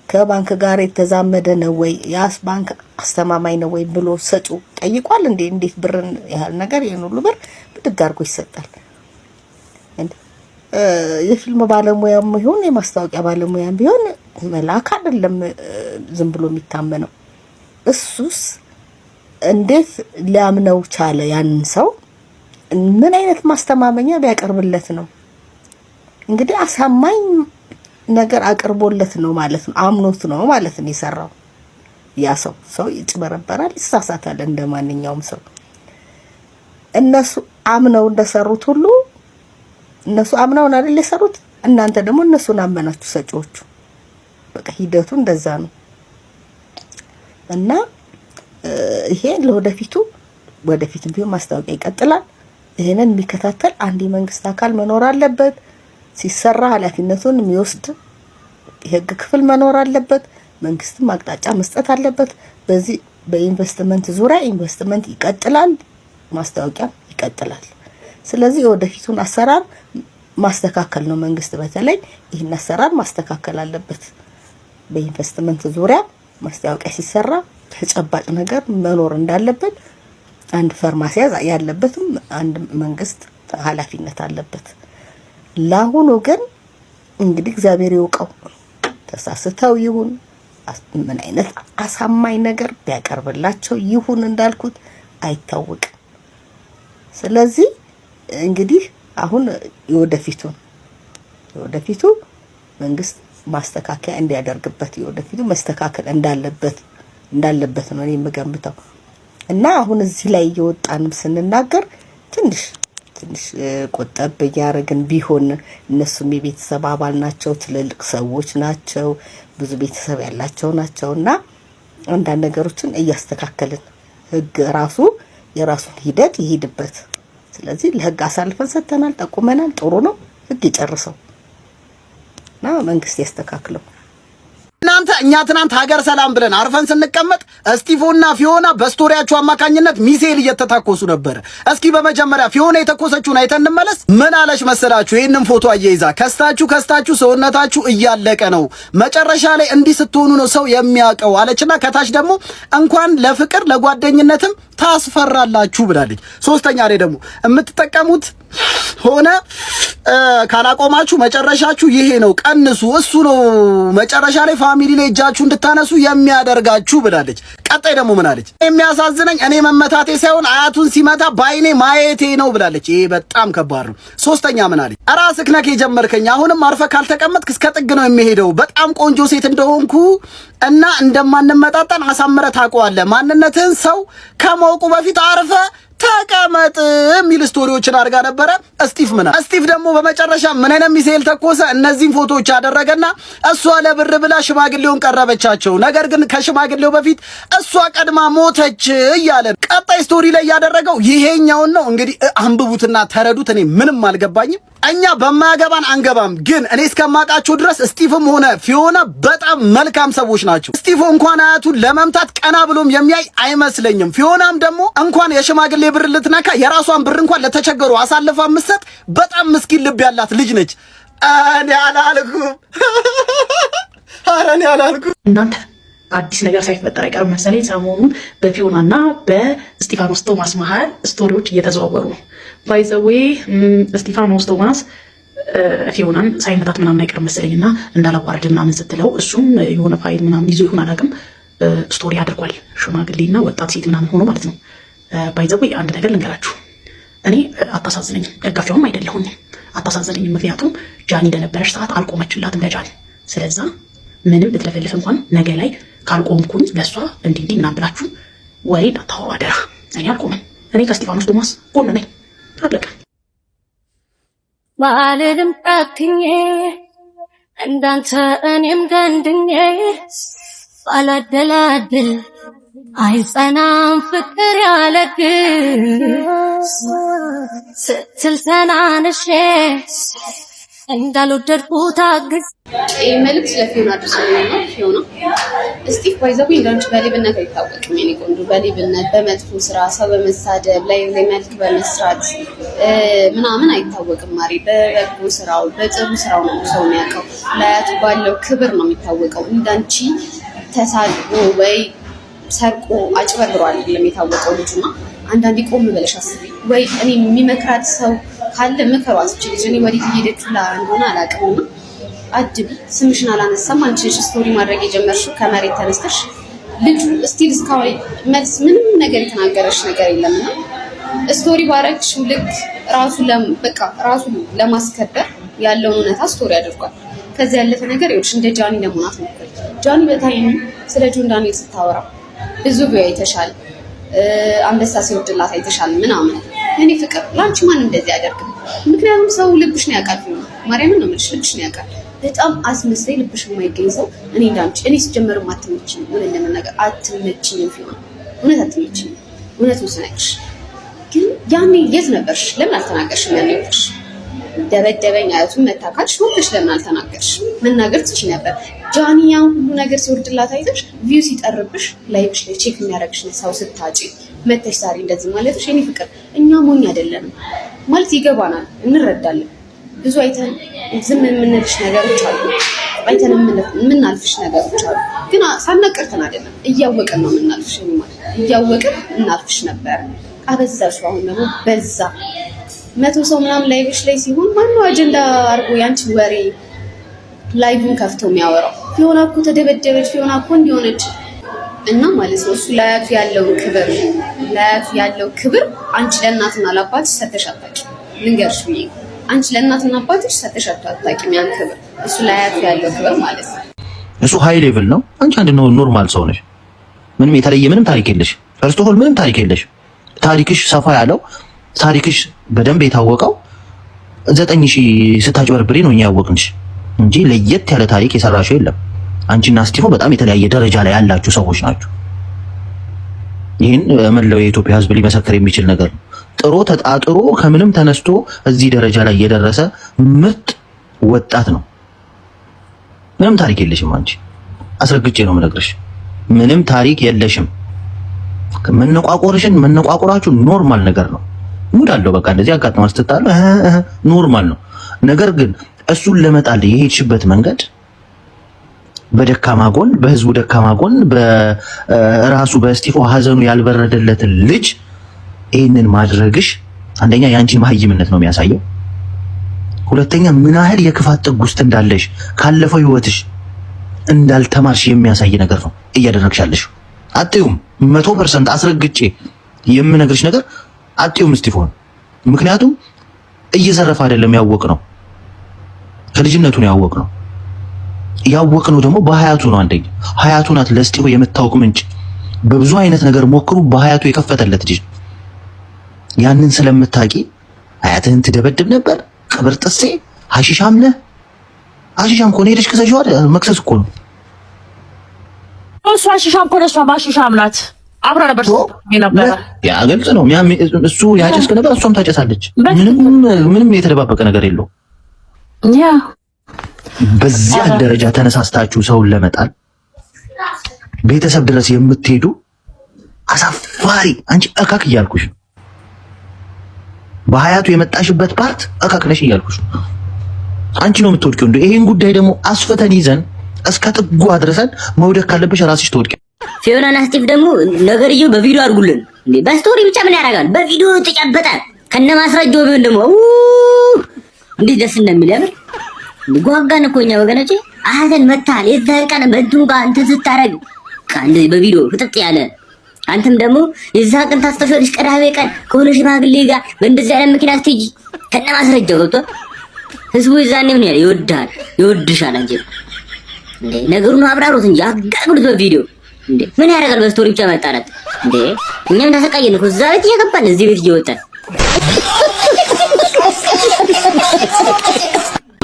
ከባንክ ጋር የተዛመደ ነው ወይ፣ ያስ ባንክ አስተማማኝ ነው ወይ ብሎ ሰጪው ጠይቋል እንዴ? እንዴት ብርን ያህል ነገር፣ ይህን ሁሉ ብር ብድግ አድርጎ ይሰጣል? የፊልም ባለሙያም ይሁን የማስታወቂያ ባለሙያም ቢሆን መልአክ አይደለም ዝም ብሎ የሚታመነው። እሱስ እንዴት ሊያምነው ቻለ? ያንን ሰው ምን አይነት ማስተማመኛ ቢያቀርብለት ነው? እንግዲህ አሳማኝ ነገር አቅርቦለት ነው ማለት ነው። አምኖት ነው ማለት ነው የሰራው። ያ ሰው ሰው ይጭበረበራል፣ ይሳሳታል እንደ ማንኛውም ሰው። እነሱ አምነው እንደሰሩት ሁሉ፣ እነሱ አምነውን አይደል የሰሩት? እናንተ ደግሞ እነሱን አመናችሁ ሰጪዎቹ። በቃ ሂደቱ እንደዛ ነው እና ይሄ ለወደፊቱ ወደፊትም ቢሆን ማስታወቂያ ይቀጥላል። ይሄንን የሚከታተል አንድ የመንግስት አካል መኖር አለበት። ሲሰራ ኃላፊነቱን የሚወስድ የህግ ክፍል መኖር አለበት። መንግስትም አቅጣጫ መስጠት አለበት። በዚህ በኢንቨስትመንት ዙሪያ ኢንቨስትመንት ይቀጥላል፣ ማስታወቂያም ይቀጥላል። ስለዚህ የወደፊቱን አሰራር ማስተካከል ነው። መንግስት በተለይ ይህን አሰራር ማስተካከል አለበት። በኢንቨስትመንት ዙሪያ ማስታወቂያ ሲሰራ ተጨባጭ ነገር መኖር እንዳለበት አንድ ፈር ማስያዝ ያለበትም አንድ መንግስት ኃላፊነት አለበት። ለአሁኑ ግን እንግዲህ እግዚአብሔር ይውቀው፣ ተሳስተው ይሁን፣ ምን አይነት አሳማኝ ነገር ቢያቀርብላቸው ይሁን እንዳልኩት አይታወቅም። ስለዚህ እንግዲህ አሁን የወደፊቱ መንግስት ማስተካከያ እንዲያደርግበት፣ የወደፊቱ መስተካከል እንዳለበት ነው እኔ የምገምተው። እና አሁን እዚህ ላይ እየወጣንም ስንናገር ትንሽ ትንሽ ቆጠብ እያደረግን ቢሆን፣ እነሱም የቤተሰብ አባል ናቸው፣ ትልልቅ ሰዎች ናቸው፣ ብዙ ቤተሰብ ያላቸው ናቸው እና አንዳንድ ነገሮችን እያስተካከልን ህግ ራሱ የራሱን ሂደት ይሄድበት። ስለዚህ ለህግ አሳልፈን ሰጥተናል፣ ጠቁመናል። ጥሩ ነው። ህግ ይጨርሰው እና መንግስት ያስተካክለው። እናንተ እኛ ትናንት ሀገር ሰላም ብለን አርፈን ስንቀመጥ እስቲፎና ፊዮና በ story ያቸው አማካኝነት ሚሳኤል እየተታኮሱ ነበረ። እስኪ በመጀመሪያ ፊዮና የተኮሰችውን አይተን እንመለስ። ምን አለች መሰላችሁ? ይህንን ፎቶ አያይዛ ከስታችሁ ከስታችሁ ሰውነታችሁ እያለቀ ነው፣ መጨረሻ ላይ እንዲህ ስትሆኑ ነው ሰው የሚያውቀው አለችና ከታች ደግሞ እንኳን ለፍቅር ለጓደኝነትም ታስፈራላችሁ ብላለች። ሶስተኛ ላይ ደግሞ የምትጠቀሙት ሆነ ካላቆማችሁ መጨረሻችሁ ይሄ ነው፣ ቀንሱ፣ እሱ ነው መጨረሻ ላይ family ላይ እጃችሁ እንድታነሱ የሚያደርጋችሁ ብላለች። ቀጣይ ደግሞ ምን አለች? የሚያሳዝነኝ እኔ መመታቴ ሳይሆን አያቱን ሲመታ በአይኔ ማየቴ ነው ብላለች። ይሄ በጣም ከባድ ነው። ሶስተኛ ምን አለች? ራስህ ነህ የጀመርከኝ፣ አሁንም አርፈህ ካልተቀመጥክ እስከ ጥግ ነው የሚሄደው። በጣም ቆንጆ ሴት እንደሆንኩ እና እንደማንመጣጠን አሳምረህ ታውቀዋለህ። ማንነትህን ሰው ከማወቁ በፊት አርፈህ ተቀመጥ የሚል story ዎችን አድርጋ ነበረ። እስጢፍ ምና እስጢፍ ደግሞ በመጨረሻ ምን አይነት ሚሳኤል ተኮሰ? እነዚህን ፎቶዎች አደረገና እሷ ለብር ብላ ሽማግሌውን ቀረበቻቸው። ነገር ግን ከሽማግሌው በፊት እሷ ቀድማ ሞተች እያለ ቀጣይ story ላይ ያደረገው ይሄኛውን ነው። እንግዲህ አንብቡትና ተረዱት። እኔ ምንም አልገባኝም። እኛ በማያገባን አንገባም። ግን እኔ እስከማውቃቸው ድረስ እስጢፍም ሆነ ፊዮና በጣም መልካም ሰዎች ናቸው። እስጢፎ እንኳን አያቱን ለመምታት ቀና ብሎም የሚያይ አይመስለኝም። ፊዮናም ደግሞ እንኳን የሽማግሌ ብር ልትነካ የራሷን ብር እንኳን ለተቸገሩ አሳልፋ የምትሰጥ በጣም ምስኪን ልብ ያላት ልጅ ነች። እኔ አላልኩም፣ ኧረ እኔ አላልኩም። እናንተ አዲስ ነገር ሳይፈጠር አይቀርም መሰለኝ። ሰሞኑን በፊዮና እና በስጢፋኖስ ቶማስ መሀል story ዎች እየተዘዋወሩ ነው። By the way፣ እስጢፋኖስ ቶማስ ፊዮናን ሳይመታት ምናምን አይቀርም መሰለኝ እና እንዳላዋርድ ምናምን ስትለው እሱም የሆነ ፋይል ምናምን ይዞ ይሁን አላውቅም story አድርጓል። ሽማግሌና ወጣት ሴት ምናምን ሆኖ ማለት ነው። By the way፣ አንድ ነገር ልንገራችሁ። እኔ አታሳዝነኝም፣ ደጋፊዋም አይደለሁኝም። አታሳዝነኝም፣ ምክንያቱም ጃኒ ለነበረች ሰዓት አልቆመችላትም ለጃኒ። ስለዛ ምንም ብትለፈልፍ እንኳን ነገ ላይ ካልቆምኩኝ ለእሷ እንዲህ እንዲህ ምናምን ብላችሁ ወሬ እንዳታወሩ አደራ። እኔ አልቆምም። እኔ ከስጢፋኖስ ቶማስ ጎን ነኝ። አለቀ። ባልልም ጨክኜ እንዳንተ እኔም ደንድኜ ባላደላድል አይጸናም ፍቅር ያለግል ስትል ተናንሼ እንዳልወደድኩት አግዝ ይህ መልዕክት ለፊዮና አድርሶልኝ ነው። ፊዮና፣ እስጢፍ by the way እንዳንቺ በሌብነት አይታወቅም። የኔ ቆንጆ፣ በሌብነት፣ በመጥፎ ስራ፣ ሰው በመሳደብ ላይ መልክ በመስራት ምናምን አይታወቅም። ማሪ፣ በበጎ ስራው በጥሩ ስራው ነው ሰው የሚያውቀው። ለአያቱ ባለው ክብር ነው የሚታወቀው። እንዳንቺ ተሳድቦ ወይ ሰርቆ አጭበርብሮ አይደለም የታወቀው ልጁና አንዳንዴ ቆም ብለሽ አስቢ። ወይ እኔ የሚመክራት ሰው ካለ ምከሯት። እቺ ልጅ እኔ ወዴት እየሄደች እንደሆነ አላውቅም። እና አድቢ። ስምሽን አላነሳም። አንቺ ነሽ story ማድረግ የጀመርሽው ከመሬት ተነስተሽ። ልጁ still እስካሁን መልስ ምንም ነገር የተናገረሽ ነገር የለም እና story ባረግሽው ልክ ራሱ በቃ ራሱ ለማስከበር ያለውን እውነታ story አድርጓል። ከዚህ ያለፈ ነገር ይኸውልሽ እንደ ጃኒ ለመሆን አትሞክሪ። ጃኒ በ time ስለ ጆን ዳንኤል ስታወራ ብዙ view አይተሻል፣ አንበሳ ሲወርድላት አይተሻል ምናምን። እኔ ፍቅር ለአንቺ ማንም እንደዚህ አያደርግም። ምክንያቱም ሰው ልብሽን ያውቃል። ማርያምን ነው የምልሽ፣ ልብሽን ያውቃል። በጣም አስመሳይ ልብሽ የማይገኝ ሰው እኔ እንዳንቺ እኔ ሲጀመርም አትመችኝም። እውነት ለመናገር አትመችኝም። ፊሆን እውነት አትመችኝም። እውነቱን ስነግርሽ ግን ያኔ የት ነበርሽ? ለምን አልተናገርሽም? ያኔ ወጥሽ ደበደበኝ አያቱን መታካልሽ ወጥሽ ለምን አልተናገርሽ? መናገር ትችይ ነበር። ጃኒ ያን ሁሉ ነገር ሲወርድላት አይተሽ view ሲጠርብሽ live ሽ ላይ check የሚያደርግሽ ሰው ስታጪ መተሽ ዛሬ እንደዚህ ማለትሽ የኔ ፍቅር እኛ ሞኝ አይደለንም ማለት ይገባናል፣ እንረዳለን። ብዙ አይተን ዝም የምንልሽ ነገሮች አሉ፣ አይተን የምናልፍሽ ነገሮች አሉ። ግን ሳናቀርተን አይደለም፣ እያወቅን ነው የምናልፍሽ። ማለት እያወቅን እናልፍሽ ነበር። አበዛሽው። አሁን ደግሞ በዛ 100 ሰው ምናምን live ሽ ላይ ሲሆን ማነው አጀንዳ አድርጎ ያንቺን ወሬ live ን ከፍቶ የሚያወራው? ፊዮና እኮ ተደበደበች፣ ፊዮና እኮ እንዲሆነች እና ማለት ነው። እሱ ለአያቱ ያለውን ክብር፣ ለአያቱ ያለው ክብር አንቺ ለእናትና ለአባትሽ ሰተሽ አታውቂም። ልንገርሽ ብዬ አንቺ ለእናትና አባትሽ ሰተሽ አታውቂም ያን ክብር፣ እሱ ለአያቱ ያለው ክብር ማለት ነው። እሱ high level ነው። አንቺ አንድ normal ሰው ነሽ። ምንም የተለየ ምንም ታሪክ የለሽ። First of all ምንም ታሪክ የለሽ። ታሪክሽ ሰፋ ያለው፣ ታሪክሽ በደንብ የታወቀው 9,000 ስታጭበርብሪ ነው እኛ ያወቅንሽ እንጂ ለየት ያለ ታሪክ የሰራሽው የለም። አንቺና እስጢፎ በጣም የተለያየ ደረጃ ላይ ያላችሁ ሰዎች ናችሁ። ይህን መላው የኢትዮጵያ ሕዝብ ሊመሰክር የሚችል ነገር ነው። ጥሮ ተጣጥሮ ከምንም ተነስቶ እዚህ ደረጃ ላይ የደረሰ ምርጥ ወጣት ነው። ምንም ታሪክ የለሽም አንቺ፣ አስረግጬ ነው የምነግርሽ። ምንም ታሪክ የለሽም። መነቋቆርሽን መነቋቆራችሁ normal ነገር ነው። Mood አለው በቃ እንደዚህ አጋጥማ ስትጣሉ normal ነው። ነገር ግን እሱን ለመጣል የሄድሽበት መንገድ በደካማ ጎን፣ በህዝቡ ደካማ ጎን፣ በራሱ በእስጢፎ ሀዘኑ ያልበረደለትን ልጅ ይህንን ማድረግሽ አንደኛ የአንቺን መሀይምነት ነው የሚያሳየው። ሁለተኛ ምን ያህል የክፋት ጥግ ውስጥ እንዳለሽ፣ ካለፈው ህይወትሽ እንዳልተማርሽ የሚያሳይ ነገር ነው እያደረግሽ ያለሽው። አጥዩም 100% አስረግጬ የምነግርሽ ነገር አጥዩም እስጢፎን። ምክንያቱም እየዘረፈ አይደለም ያወቅ ነው፣ ከልጅነቱ ነው ያወቅ ነው። ያወቅ ነው ደግሞ በሀያቱ ነው። አንደኛ ሀያቱ ናት ለእስጢፎ የምታወቅ ምንጭ። በብዙ አይነት ነገር ሞክሩ፣ በሀያቱ የከፈተለት ልጅ ያንን ስለምታቂ ሀያትህን ትደበድብ ነበር። ቅብር ጥሴ ሀሺሻም ነህ። ሀሺሻም ከሆነ ሄደሽ ክሰሺው አይደል? መክሰስ እኮ ነው። እሷ ሀሺሻም ከሆነ እሷ ሀሺሻም ናት። አብራ ነበር ነበረ። ያ ግልጽ ነው። እሱ ያጨስ ነበር፣ እሷም ታጨሳለች። ምንም ምንም የተደባበቀ ነገር የለውም። ያ በዚያ ደረጃ ተነሳስታችሁ ሰውን ለመጣል ቤተሰብ ድረስ የምትሄዱ አሳፋሪ። አንቺ እካክ እያልኩሽ ነው። በሀያቱ የመጣሽበት part እካክ ነሽ እያልኩሽ ነው። አንቺ ነው የምትወድቂው። እንደው ይሄን ጉዳይ ደግሞ አስፍተን ይዘን እስከ ጥጉ አድርሰን መውደቅ ካለብሽ ራስሽ ትወድቂ። ፊዮናና ስቲቭ ደግሞ ነገርየው በቪዲዮ አድርጉልን እንዴ! በ story ብቻ ምን ያደርጋል? በቪዲዮ ተጨበጠ ከነ ማስረጃው ቢሆን ደግሞ እንዴት ደስ እንደሚል ያምር። ጓጓን እኮ እኛ ወገኖቼ። አህተን መታል የዛን ቀን በእንትኑ ጋር እንትን ስታረግ እንደዚህ በቪዲዮ ፍጥጥ ያለ አንተም ደግሞ የዛን ቀን ታስታውሻለሽ። ቅዳሜ ቀን ከሆነ ሽማግሌ ጋር በእንደዚህ አይነት መኪና ስትሄጂ ከነ ማስረጃው ገብቶ ህዝቡ የዛኔ ምን ያህል ይወድሃል ይወድሻል። አንቺ እንዴ ነገሩን አብራሩት እንጂ አጋግሉት በቪዲዮ እንዴ ምን ያደርጋል? በ story ብቻ መጣላት እንዴ እኛም ተሰቃየን እኮ እዛ ቤት እየገባን እዚህ ቤት እየወጣን።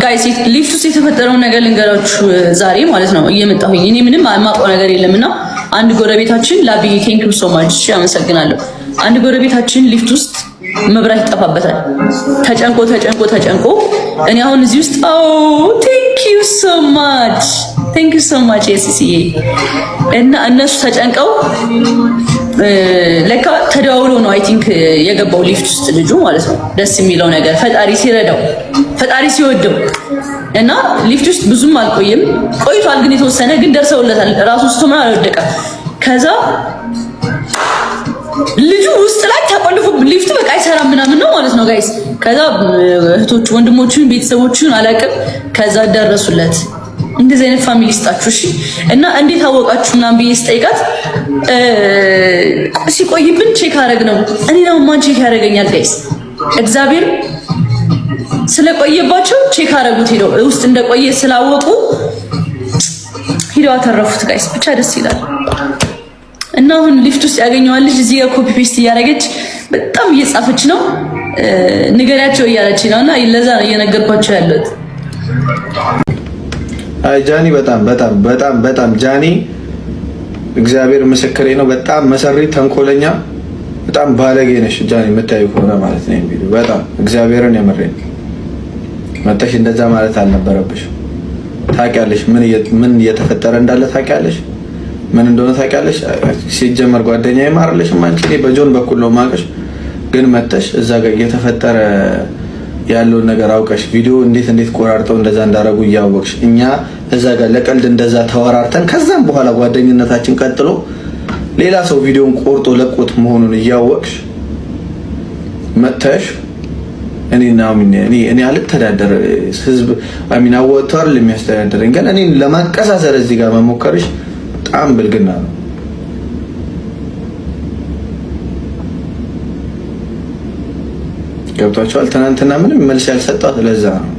Guys፣ ሊፍት ውስጥ የተፈጠረውን ነገር ልንገራችሁ ዛሬ ማለት ነው። እየመጣሁኝ እኔ ምንም የማውቀው ነገር የለም እና አንድ ጎረቤታችን ላቢ thank you so much አመሰግናለሁ። አንድ ጎረቤታችን ሊፍት ውስጥ መብራት ይጠፋበታል። ተጨንቆ ተጨንቆ ተጨንቆ እኔ አሁን እዚህ ውስጥ oh thank you so much, thank you so much የሲሲዬ እና እነሱ ተጨንቀው ለካ ተደዋውሎ ነው I think የገባው ሊፍት ውስጥ ልጁ ማለት ነው። ደስ የሚለው ነገር ፈጣሪ ሲረዳው ፈጣሪ ሲወደው እና ሊፍት ውስጥ ብዙም አልቆይም፣ ቆይቷል ግን የተወሰነ ግን ደርሰውለታል። ራሱ ስቶ ምናምን አልወደቀም። ከዛ ልጁ ውስጥ ላይ ተቆልፎ ሊፍቱ በቃ አይሰራም ምናምን ነው ማለት ነው guys። ከዛ እህቶቹ ወንድሞቹን ቤተሰቦቹን አላውቅም። ከዛ ደረሱለት። እንደዚህ አይነት family ይስጣችሁ እሺ። እና እንዴት አወቃችሁ ምናምን ብዬ ስጠይቃት ሲቆይብን check አደረግ ነው። እኔ ነው ማን check ያደርገኛል guys? እግዚአብሔር ስለቆየባቸው check አደረጉት። ሄደው ውስጥ እንደቆየ ስላወቁ ሄደው አተረፉት guys። ብቻ ደስ ይላል። እና አሁን ሊፍት ውስጥ ያገኘዋል ልጅ እዚህ ጋር copy paste እያደረገች በጣም እየጻፈች ነው፣ ንገሪያቸው እያለች ነው። እና ለዛ ነው እየነገርኳቸው ያለሁት። አይ ጃኒ በጣም በጣም በጣም በጣም ጃኒ እግዚአብሔር ምስክሬ ነው። በጣም መሰሪ፣ ተንኮለኛ፣ በጣም ባለጌ ነሽ ጃኒ፣ የምታዩ ከሆነ ማለት ነው። ቪዲዮ በጣም እግዚአብሔርን የምሬን መተሽ እንደዛ ማለት አልነበረብሽ። ታውቂያለሽ፣ ምን እየተፈጠረ እንዳለ ታውቂያለሽ፣ ምን እንደሆነ ታውቂያለሽ። ሲጀመር ጓደኛዬም አይደለሽም አንቺ፣ እኔ በጆን በኩል ነው የማውቅሽ። ግን መተሽ እዛ ጋር እየተፈጠረ ያለውን ነገር አውቀሽ ቪዲዮ እንዴት እንዴት ቆራርጠው እንደዛ እንዳደረጉ እያወቅሽ እኛ እዛ ጋር ለቀልድ እንደዛ ተወራርተን ከዛም በኋላ ጓደኝነታችን ቀጥሎ ሌላ ሰው ቪዲዮን ቆርጦ ለቆት መሆኑን እያወቅሽ መተሽ እኔ እኔ አልተዳደር ህዝብ አሚን አወጥቶ አይደል የሚያስተዳድረኝ፣ ግን እኔን ለማቀሳሰር እዚህ ጋር መሞከርሽ በጣም ብልግና ነው። ገብቷቸዋል። ትናንትና ምንም መልስ ያልሰጣት ለዛ ነው።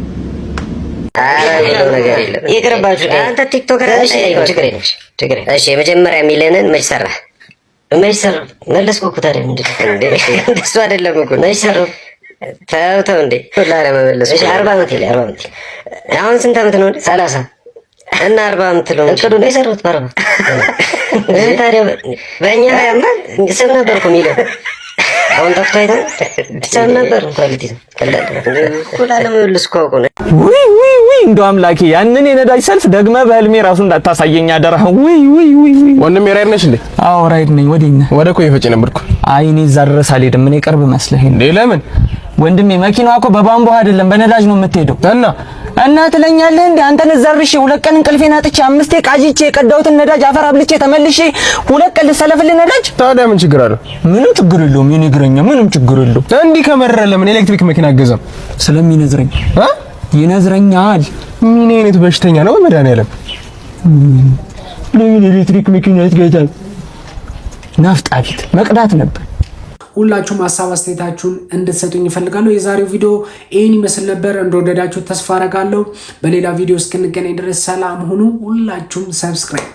ኧረ የሚለው ነገር የለም። ይቅርባችሁ። አንተ TikToker እሺ፣ ችግር የለም ችግር የለም። እሺ፣ የመጀመሪያ ሚሊዮንን መች ሰራህ? መች ሰራህ? መለስኩ እኮ። ታዲያ ምንድን ነው እንዴ? እንደሱ አይደለም እኮ። መች ሰራህ? ተው ተው እንዴ ላለመመለስ። እሺ፣ 40 ዓመት ይላል። 40 ዓመት አሁን ስንት ዓመት ነው እንዴ? 30 እና 40 ዓመት ነው እቅዱ ነው የሰሩት በ40 ታዲያ በእኛ ያማ ስም ነበር እኮ ሚሊዮን አሁን ጠፍቶ አይተህ ስም ነበር quality እኮ ላለመመለስ እኮ አውቆ ነው። ውይ ውይ ውይ እንደው አምላኬ ያንን የነዳጅ ሰልፍ ደግመህ በህልሜ ራሱ እንዳታሳየኝ አደራህ። ውይ ውይ ውይ ውይ። ወንድሜ ራይድ ነሽ እንዴ? አዎ ራይድ ነኝ። ወዴት ነህ? ወደ ኮዬ ፈጬ ነበርኩ። አይ እኔ እዛ ድረስ አልሄድም። እኔ ቅርብ መስለህ እንዴ? ለምን ወንድሜ? መኪናዋ እኮ በቧንቧ አይደለም በነዳጅ ነው የምትሄደው። እና ትለኛለህ እንዴ? አንተን እዛ አድርሼ 2 ቀን እንቅልፌን አጥቼ 5 ቃጅቼ የቀዳሁትን ነዳጅ አፈር አብልቼ ተመልሼ 2 ቀን ልሰለፍልህ ነዳጅ? ታዲያ ምን ችግር አለው? ምንም ችግር የለውም። የኔ እግረኛ ምንም ችግር የለውም። እንዲህ ከመረረ ለምን ኤሌክትሪክ መኪና አገዛም? ስለሚነዝረኝ ይነዝረኛል። ምን አይነት በሽተኛ ነው በመድኃኒዓለም? ለምን ኤሌክትሪክ መኪና አትገዛም? ናፍጣ ፊት መቅዳት ነበር። ሁላችሁም ሀሳብ አስተያየታችሁን እንድትሰጡኝ እፈልጋለሁ። የዛሬው ቪዲዮ ይህን ይመስል ነበር። እንደወደዳችሁ ተስፋ አረጋለሁ። በሌላ ቪዲዮ እስክንገናኝ ድረስ ሰላም ሁኑ። ሁላችሁም subscribe